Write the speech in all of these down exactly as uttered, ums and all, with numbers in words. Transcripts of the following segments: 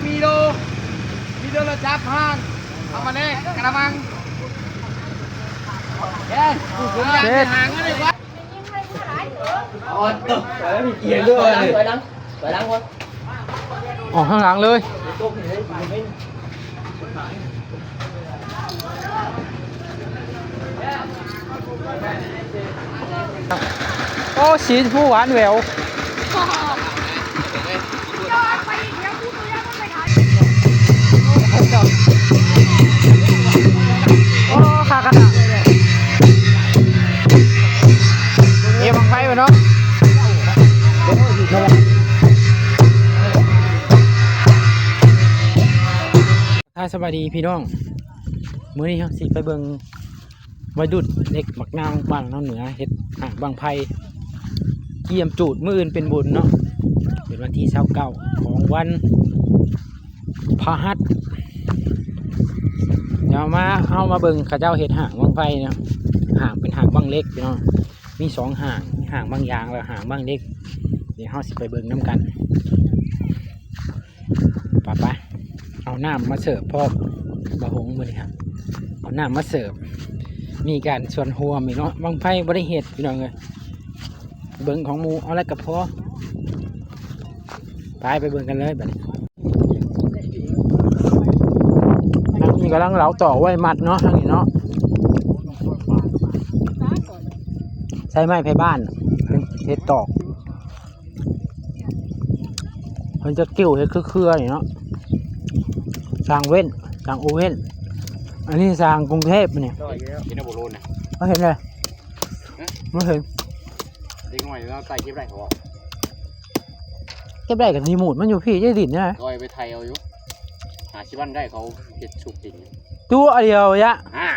มีโล มีโทรศัพท์ห้าง เอามาแลกกระมัง เย้ เย้ หางอะไรวะ อ๋อ ตัว เขียนด้วย ถอยหลัง ถอยหลัง ถอยหลังก่อน ออกข้างหลังเลย โอ้ สีชมพูหวานแหวว โอ้ ขากระดาษ เอบังไฟไปเนาะ ถ้าสบายดีพี่น้อง มื้อนี้เราสิไปเบิ่ง ไว้ดุดเล็กหมักนาวบ้านน้องเหนือ เฮ็ดหางบั้งไฟ เกียมจูดมื้ออื่นเป็นบุญเนาะ เป็นวันที่ซาวเก้าของวันพฤหัส เดี๋ยวมา เอามาเบิ่งเขาเจ้าเฮ็ดหางบั้งไฟเนาะ หางเป็นหางบั้งเหล็กพี่น้อง มีสองหาง มีหางบั้งยางแล้วหางบั้งเหล็ก เดี๋ยวเราสิไปเบิ่งนำกัน ไปไป เอาน้ำมาเสิร์ฟพ่อ บ่าวหงมื้อนี้ครับ เอาน้ำมาเสิร์ฟ มีการส่วนร่วมอีกเนาะ บั้งไฟบ่ได้เฮ็ดพี่น้องเอ้ย เบิ่งของหมู่ เอาแล้วก็พอ ไป ไปเบิ่งกันเลยบัดนี้ ทางนี้กำลังเหลาตอกไว้มัดเนาะ ทางนี้เนาะ ใช้ไม้ไผ่บ้าน เป็นเฮ็ดตอก เพิ่นจะกิ่วเฮ็ดเครือๆนี่เนาะ สร้างเว้น สร้างโอเว่น อันนี้สร้างกรุงเทพฯนี่ ต่อยอยู่แล้ว เห็นเอาบ่โลนนะ บ่เห็นเลย ฮะ บ่เห็น เด็กน้อยเราใส่เก็บได้เขาบอก เก็บได้กับรีโมทมันอยู่พี้ ได้ดินนะ ต่อยไปไทยเอาอยู่ หาสิวันได้เขาเฮ็ดสุกกินอยู่ ตัวเดียวอะ อ่า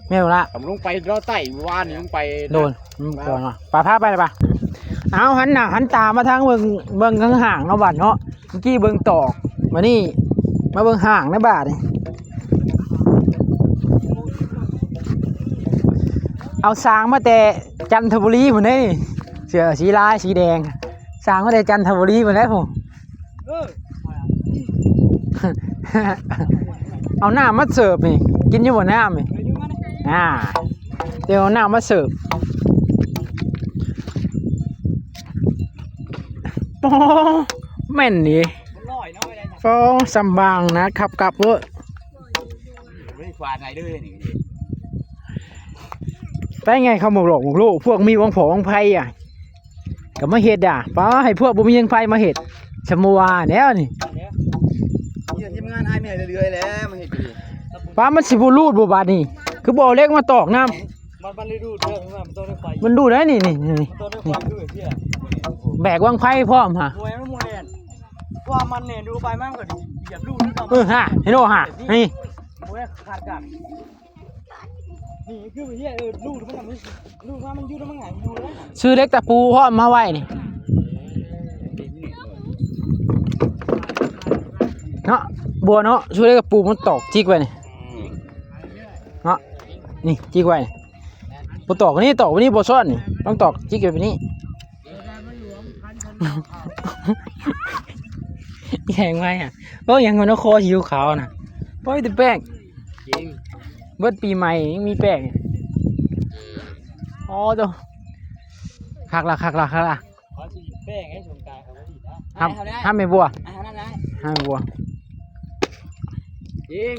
แม่นละ ผมลงไปเลาะใต้วานนี่ลงไป โดน มันก่อนว่ะ ไป พาไปเลยปะ เอาหันหน้าหันตามาทางเบิ่ง เบิ่งข้างห่างเนาะบัดเนาะ เมื่อกี้เบิ่งตอก มานี่ มาเบิ่งห่างนะบาดนี่ เอาสางมาแต่จันทบุรีพุ้นเด้ เสื้อสีลายสีแดง สางมาแต่จันทบุรีพุ้นเด้พุ้น เออ เอาน้ำมาเสิร์ฟนี่ กินอยู่บ่น้ำนี่ อ่า เดี๋ยวเอาน้ำมาเสิร์ฟ ปอ แม่นนี่ มันลอยเนาะ ไม่ได้ ปอ สำบางนะครับ กลับเว้ย ไม่ควานไหนด้วยนี่ ไปไงเขาบอกหลอกบอกโลก พวกมีวังผอวังไพอ่ะ ก็มาเฮ็ดอ่ะ ป้า ให้พวกบ่มียังไผมาเฮ็ด สมัวแนวนี่ เนี่ยทีมงานอ้ายแม่เรื่อยๆแหละมาเฮ็ดอยู่นี่ ป้า มันสิบ่รูดบ่บาดนี่ คือบ่เอาเหล็กมาตอกนำ มัน มันได้รูดเด้อ มันต้องได้ไฟ มันรูดได้นี่ นี่ นี่ มันต้องได้ไฟด้วยเพี่ย แบกวังไพพร้อมฮะ มวยมันมวยแน่น เพราะว่ามันเนี่ยดูไปมันก็เหยียบรูดนี่ก็ เออฮะ เห็นบ่ฮะ นี่ มวยขาดกัน นี่คือเฮีย เออ รูดมันน่ะมัน รูดมามันอยู่แล้วมันหงายอยู่แล้วน่ะ ซื้อเหล็กตะปูพร้อมมาไว้นี่ เนาะ บัวเนาะ ซื้อเหล็กตะปูมันตอกจิกไว้นี่ เนาะ นี่จิกไว้นี่ บ่ตอกนี่ ตอกไว้นี่ บ่ซ่อนนี่ ต้องตอกจิกไว้แบบนี้ แข็งไว้อะ โอ้ย ยังมันคอหิวขาวน่ะ โอ้ย แต่แป้ง จริง เบิดปีใหม่ยังมีแป้ง อ๋อ โต คักละ คักละ คักละ เขาสิแป้งให้สงกรานต์เขาก็ดีนะ ห้าม เอาแล้ว ห้ามแม่บัว เอาแล้วนะ ห้ามแม่บัว จริง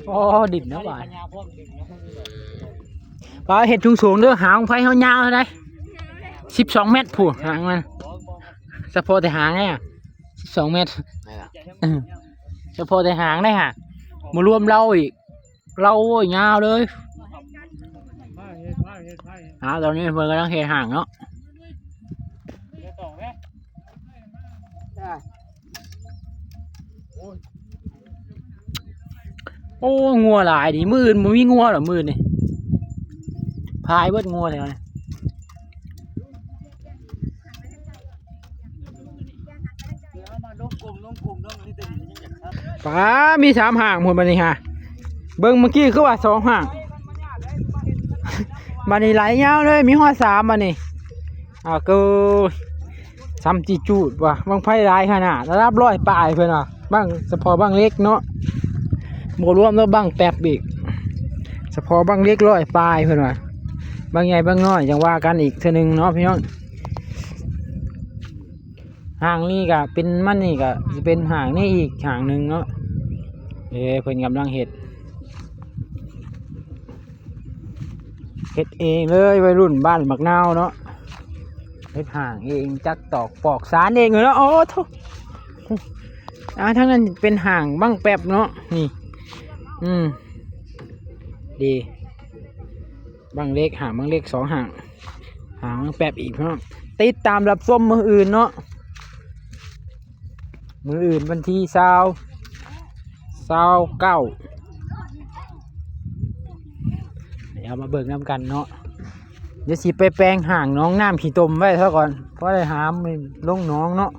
โอ้ ดิบนะหวาน พญาพวกดึงนะ ปลาเห็ดถุงสูงเด้อ หางไผเฮายาวเท่าใด สิบสองเมตรพุ้น หางมัน เฉพาะแต่หางเนี่ย สิบสองเมตร ไหนล่ะ เออ เฉพาะแต่หางเนี่ยฮะ บ่รวมเราอีก เราโอ้ยยาวเลย อ่า ตอนนี้เพิ่นกำลังเฮ็ดหางเนาะ โอ้ งัวหลายดิ มื้ออื่นบ่มีงัวหรอ มื้อนี่ พายเบิดงัวเลยนะ ปลา มีสามหางพุ้นบัดนี้ฮะ เบิ่งเมื่อกี้คือว่าสองหาง บัดนี้ไหลยาวเลย มีฮอดสามบัดนี้ อ่า กู ซ้ำจีจูดว่ะ บั้งไฟหลายขนาด ระดับร้อยปลายเพิ่นว่ะ บั้ง เฉพาะบั้งเล็กเนาะ บ่รวมแล้วบั้งแป๊บอีก เฉพาะบั้งเล็กร้อยปลายเพิ่นว่ะ บั้งใหญ่บั้งน้อยจั่งว่ากันอีกเทื่อหนึ่งเนาะพี่น้อง ห้างนี้ก็เป็น มันนี่ก็สิเป็นห้างนี้อีกห้างหนึ่งเนาะ เอ้ เพิ่นกำลังเฮ็ด เฮ็ดเองเลย วัยรุ่นบ้านบักนาวเนาะ เฮ็ดห้างเอง จักตอกปอกสานเองเลยเนาะ โอ้โธ่ อ่า ทั้งนั้นเป็นห้างบั้งแป๊บเนาะ นี่ อืม ดี บั้งเล็ก ห้างบั้งเล็กสองห้าง ห้างบั้งแป๊บอีกเนาะ ติดตามรับชมมื้ออื่นเนาะ มื้ออื่นวันที่ซาว ซาวเก้า เดี๋ยวมาเบิ่งนำกันเนาะ เดี๋ยวสิไปแปลงห้างหนองน้ำขี้ตมไว้ซะก่อน เพราะได้หามลงหนองเนาะ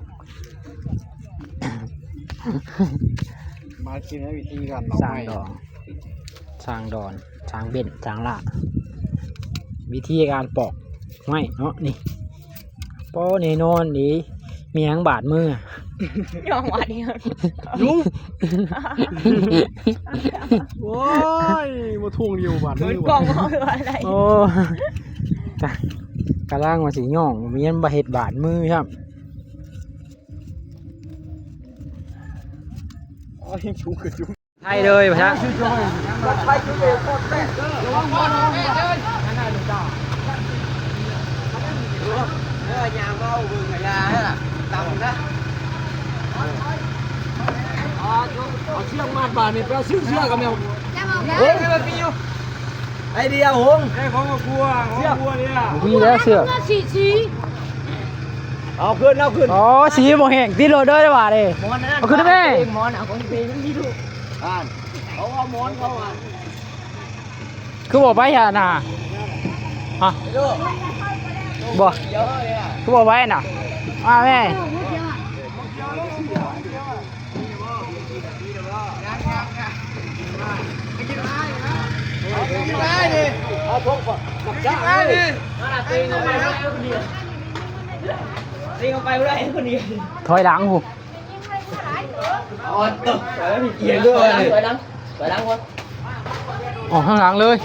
มากินให้วิธีการหนอง สร้าง ไม้ ดอน สร้างดอน สร้างเบ้น สร้างล่า วิธีการปอกไม้เนาะ นี่ ปอแน่นอนดี มีหยังบาดมือ ย่องหวาดเดียว ยุง โอ้ย มาทวงเดียวบาดมือ มันกล่อง ว่ะ เอาอะไร โอ้ กะ กะล่างมาสิย่อง มีอันบ่เฮ็ดบาดมือครับ โอ้ย ยุงคือยุง ไทยเลยพะ เออยางเมาเบิ่งเวลาแล้วล่ะ ตำนะ เอาเชือกมัดบาดนี่ ไปเอาเชือก เชือกกับแมว เฮ้ย ไม่มีอยู่ ไอเดียหง เอ้ย ของครอบครัว ของครอบครัวเนี่ย มีแล้วเสื้อ สี่สี เอาขึ้น เอาขึ้น อ๋อ สีบ่แห้ง ติดโลดเด้อว่าเด้ หมอนนั่น เอาขึ้นได้ไหม หมอนอ่ะ ของตัวเองมันมีลูก อ่าน เขาเอาหมอนเขาอ่ะ คือบ่ไปหาน่ะ ฮะ บ่ คือบ่ไปน่ะ มาแม่ ถอยหลังหู เอียงด้วย ถอยหลัง ถอยหลัง ถอยหลังก่อน ออกข้างหลังเลย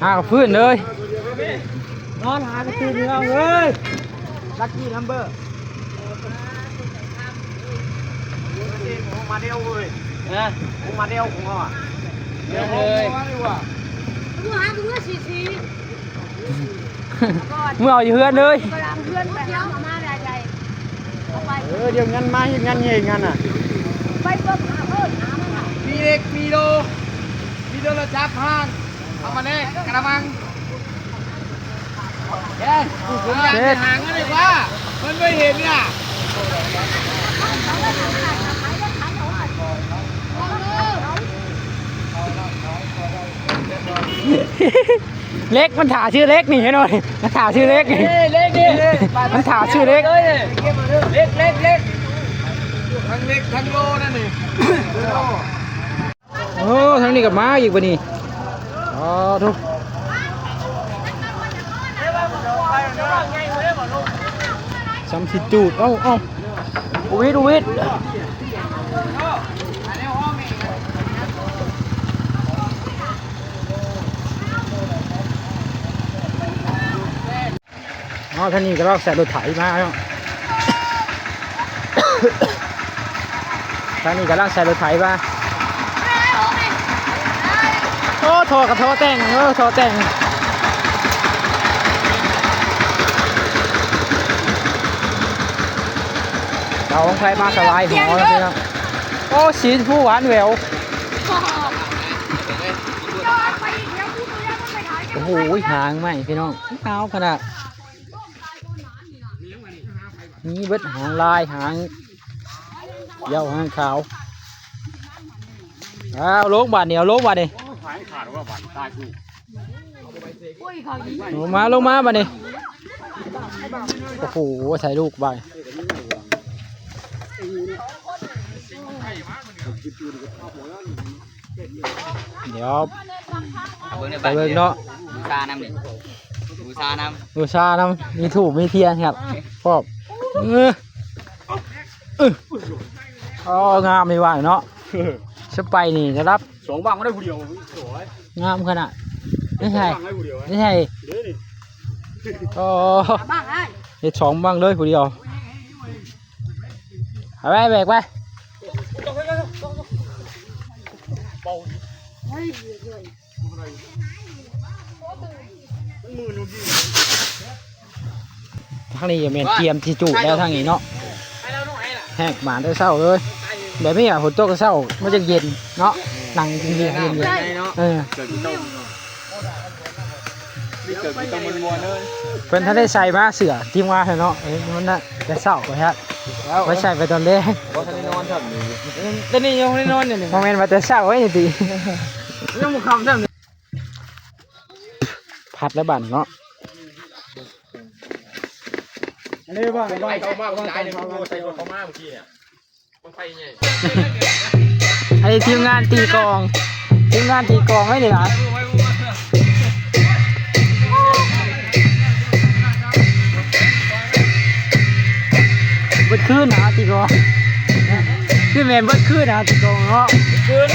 หากระพื้นเลย นอนหากระพื้นเลย ลัคกี้นัมเบอร์ มาเดียวเว้ย นะ มาเดียวของเราอ่ะ เดี๋ยวเลย มาดีกว่า มึงหามึงเมื่อสี่สี่ เมื่อเอาอยู่เฮือนเลย เพื่อนไปหามาม่าใหญ่ๆ เอาไป เออ เดี๋ยวเงินมาเฮ็ดงานใหญ่งานน่ะ ไปเบิ่งหาเพิ่นหามันน่ะ มีเหล็ก มีโล มีโทรศัพท์ห้าง เอามาแลกกระมัง เฮ้ย ผมอยากไปหาเงินดีกว่า มันไม่เห็นน่ะ เล็กมันถ่าชื่อเล็กนี่เห็นบ่ มันถ่าชื่อเล็กนี่ เอ้ย เล็กนี่ มันถ่าชื่อเล็ก เล็ก เล็ก เล็ก ทั้งเล็กทั้งโลนั่นนี่ โอ้ ทางนี้ก็มาอีกบัดนี้ อ๋อ ทุก ซ้ำสิจูด เอ้า เอ้า อุวิทย์ อุวิทย์ อ๋อ ท่านนี้ก็ลากใส่รถไถมาเนาะ ท่านนี้ก็ลากใส่รถไถมา โอ้ ท่อกับท่อแต่ง เออ ท่อแต่ง เอาของไผมาสบายหัวแล้วพี่น้อง โอ้ สีชมพูหวานแหวว โอ้โห หางใหม่พี่น้อง ขาวขนาด มีเบิดหางลาย หางเขียว หางขาว อ้าว ลงบาดนี่ เอาลงบาดนี่ หางขาดว่าบาดตายกู ลงมา ลงมาบัดนี้ โอ้โห ใส่ลูกไป เดี๋ยว เอาเบิ่งเด้อ ไปเบิ่งเนาะ บูชานำนี่ บูชานำ บูชานำ มีธูป มีเทียนครับ ครอบ เออ เออ อ๋อ งามเลยว่ะเนาะ สไปนี่นะครับ สองบังมาได้ผู้เดียว สวย งามขนาด ไม่ใช่ สองบังได้ผู้เดียว ไม่ใช่ เดี๋ยวนี่ อ๋อ บังไอ้ เฮ็ดสองบังเลยผู้เดียว เอาไปแบกไป ทางนี้จะแม่นเตรียมที่จุแล้วทางนี้เนาะ แหกหมานได้เช้าเลย แบบนี้อ่ะ ฝนตกก็เช้า มันจะเย็นเนาะ นั่งเย็นๆ เย็นๆ เนาะ เออ เกิดกี่ต้น นี่เกิดกี่ต้นมันมวนเลย เพิ่นถ้าได้ใส่มาเสื้อทีมงานเนาะ เอ้ย มันน่ะจะเช้าไปฮะ ไว้ใส่ไปตอนแรก บ่ทันได้นอนครับนี่ ตอนนี้ยังไม่ได้นอนเนี่ยนี่ บ่แม่นว่าแต่เช้าไว้นี่ติ ยังบ่ค่ำซ้ำนี่ พัดแล้วบัดเนาะ อันนี้ว่า ไปเข้ามา ผมตายเนี่ย ผมใส่รถเข้ามาเมื่อกี้เนี่ย บั้งไฟใหญ่ อันนี้ทีมงานตีกลอง ทีมงานตีกลองไว้นี่นะ เบิดคืนนะตีกลอง คือแม่นเบิดคืนนะตีกลองเนาะ คืน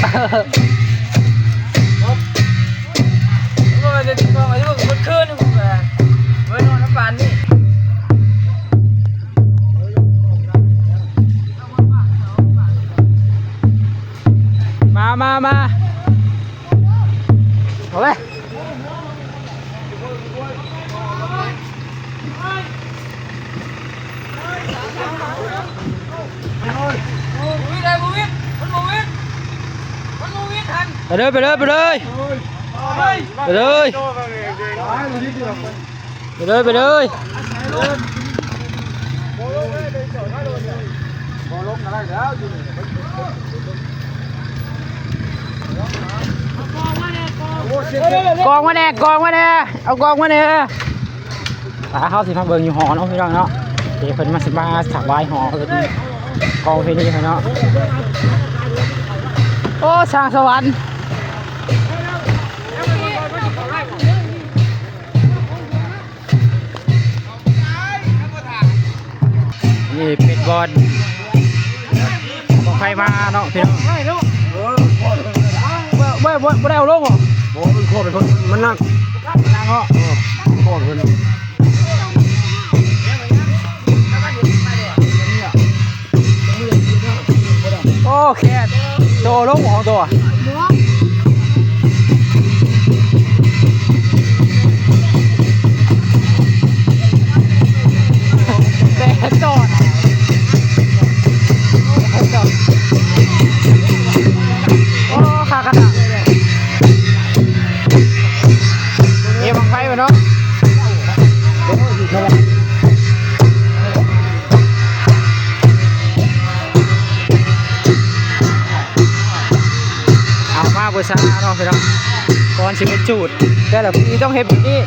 โอ้ย เดี๋ยวสิบอกอายุเบิดคืนนี่ผมแหละ เบิดนอนน้ำปานนี่ มา มา มา เอาเลย ไปเลย ไปเลย ไปเลย ไปเลย ไปเลย ไปเลย กองมาแน่ กองมาแน่ เอากองมาแน่ อ่า เฮาสิมาเบิ่งอยู่หอเนาะพี่น้องเนาะ เดี๋ยวเพิ่นมาสิมาถวายหอเพิ่น กองเพลงนี้เนาะ โอ้ สร้างสวรรค์ นี่เป็นบอล บ่ใครมาเนาะพี่น้อง เออ บ่ บ่ บ่ บ่ได้เอาลงเหรอ โอ้ มันโคตรเป็นคน มันหนัก หนักเนาะ เออ โคตรเป็น โอเค โตลงของตัว แต่จอด โอ้ ขากระดาษ เอบังไฟไปเนาะ เอามาบูชาเนาะพี่น้อง ก่อนสิไปจูด แต่ละปีต้องเฮ็ดแบบนี้